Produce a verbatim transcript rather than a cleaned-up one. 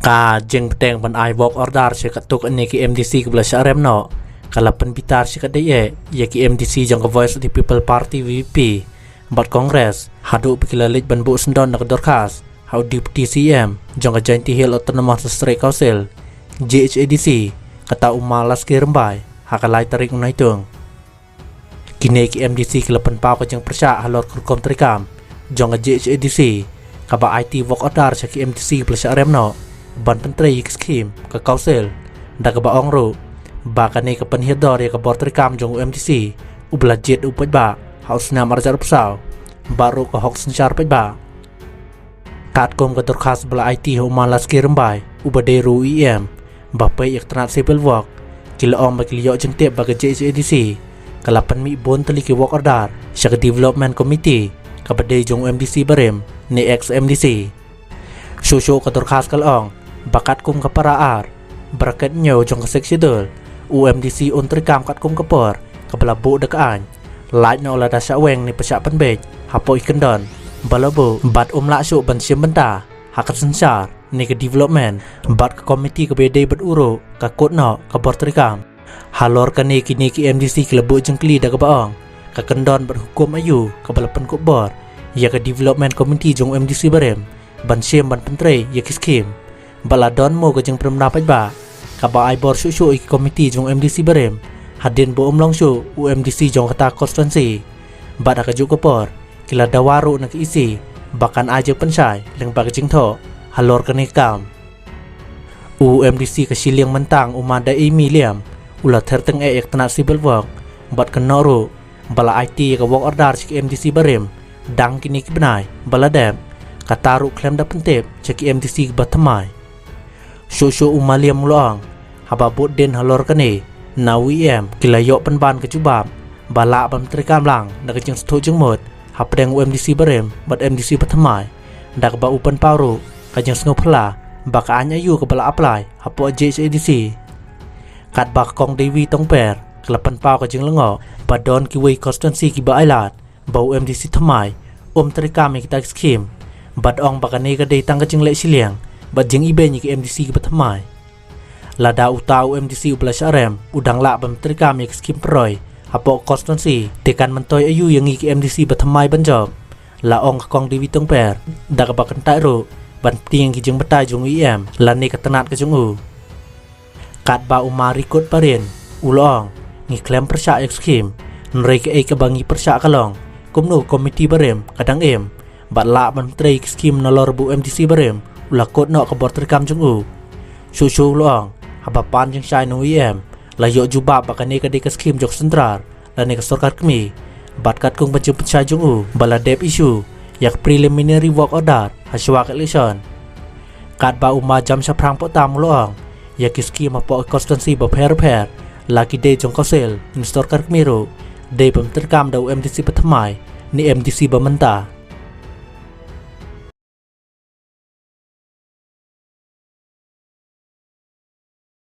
Ka jingbteng ban ai work order sha katto katne ki MDC kiba la shah rem noh ka la pynbitar sha ka dei eh ïa ki MDC jong ka Voice of the People Party, VPP, bad Congress, haduh ba ki la leit ban buh syndon da ka dorkhas ha u Deputy CEM jong ka Jaintia Hills Autonomous District Council, JHADC, kata u Ma Laskie Rymbai, ha ka lai tarik u Naitung. Kine ki MDC ki la pynpaw ka jingpyrshah halor ka rukom treikam jong ka JHADC, kaba aiti work order sha ki MDC ba la shah rem noh ban pyntrei ïa ki skhim ka Council, da kaba ong ruh ba kane ka pynhiar dor ïa ka bor treikam jong u MDC uba la jied u paidbah ha u snem arhajar arphew saw, bad ruh ka hok synshar paidbah. Katkum ka dorkhas ba la aiti ha u Ma Laskie Rymbai uba dei ruh u EM ba peit ïa ka tnat civil work, ki la ong ba ki la ïoh jingtip ba ka JHADC ka la pynmih bun tylli ki work order sha ka Development Committee kaba dei jong u MDC barim ne ex MDC. Shuh shuh ka dorkhas ka la ong ba katkum ka para ar bracket hynñiew jong ka Sixth Schedule, u MDC un treikam katkum ka por kaba la buh da ka aiñ, lait noh lada shah weng ne pyrshah pynbeit hapoh ki kyndon ba la buh, bad um lah shuh ban shim bynta ha ka synshar ne ka development, bad ka komiti kaba ïadei bad u ruh ka kut noh ka bor treikam. Halor kane kine ki MDC ki la buh jingkylli da kaba ong ka kyndon bad hukum aïu kaba la pynkup bor ïa ka Development Committee jong u MDC barim ban shim ban pyntrei ïa ki skhim, bad la don mo ka jingpynbna paidbah kaba ai bor shuh shuh ïa ki komiti jong u MDC barim hadien ba um long shuh u MDC jong kata ka constituency. Bad ha kajuh ka por ki la dawa ruh na ka EC ba kan ai jingpynshai lyngba ka jingthoh halor kane ka kam. U MDC ka Shilliang Myntang, u Ma Daimi Liam, u la ther tyngeh ïa ka tnat civil work bad kynnoh ruh ba la aiti ïa ka work order sha ki MDC barim dang kine ki bnai ba la dep, kata ruh khlem da pyntip sha ki MDC kiba thymmai. Shuh shuh u Ma Liam u la ong, haba bud dien halor kane na u EM, ki la ïoh pynban ka jubab ba lah ban treikam lang da ka jingsngewthuh jingmut hapdeng u MDC barim bad MDC bathymmai, da kaba u pynpaw ruh ka jingsngewphylla ba ka aiñ aïu kaba la apply hapoh JHADC. Katba ka Kong Devi Tongper ka la pynpaw ka jinglyngngoh ba don kiwei ki constituency kiba ailad ba u MDC thymmai um treikam ïa kita ki skhim, bad ong ba kane ka dei tang ka jingleh shiliang bad jingibeiñ ïa ki MDC kiba thymmai. Lada uta u MDC uba la shah rem u dang lah ban treikam ïa ki skhim pynroi hapoh ka constituency, te kan myntoi aïu ïa ngi ki MDC bathymmai ban jop? La ong ka Kong Devi Tongper, da kaba kyntait ruh ban pdiang ïa ki jingbatai jong u EM lane ka tnat ka jong u. Katba u Ma Rikut Parin u la ong, ngi khlem pyrshah ïa ki skhim, hynrei kaei kaba ngi pyrshah ka long kumno ka komiti barim ka dang im bad lah ban trei ïa ki skhim nalor ba u MDC barim u la kut noh ka bor treikam jong u. Shuh shuh u la ong, haba pan jingshai na u EM, la ïoh jubab ba kane ka dei ka skhim jong ka central lane ka sorkar kmie, bad katkum ka jingpynshai jong u ba la dep issue ïa ka preliminary work order ha shuwa ka election. Katba u Ma Jamshaphrang Pohtam u la ong, ïa ki skhim hapoh ki constituency bapher bapher, la ki dei jong ka council ne sorkar kmie ruh, dei ban treikam da u MDC bathymmai ne MDC ba mynta.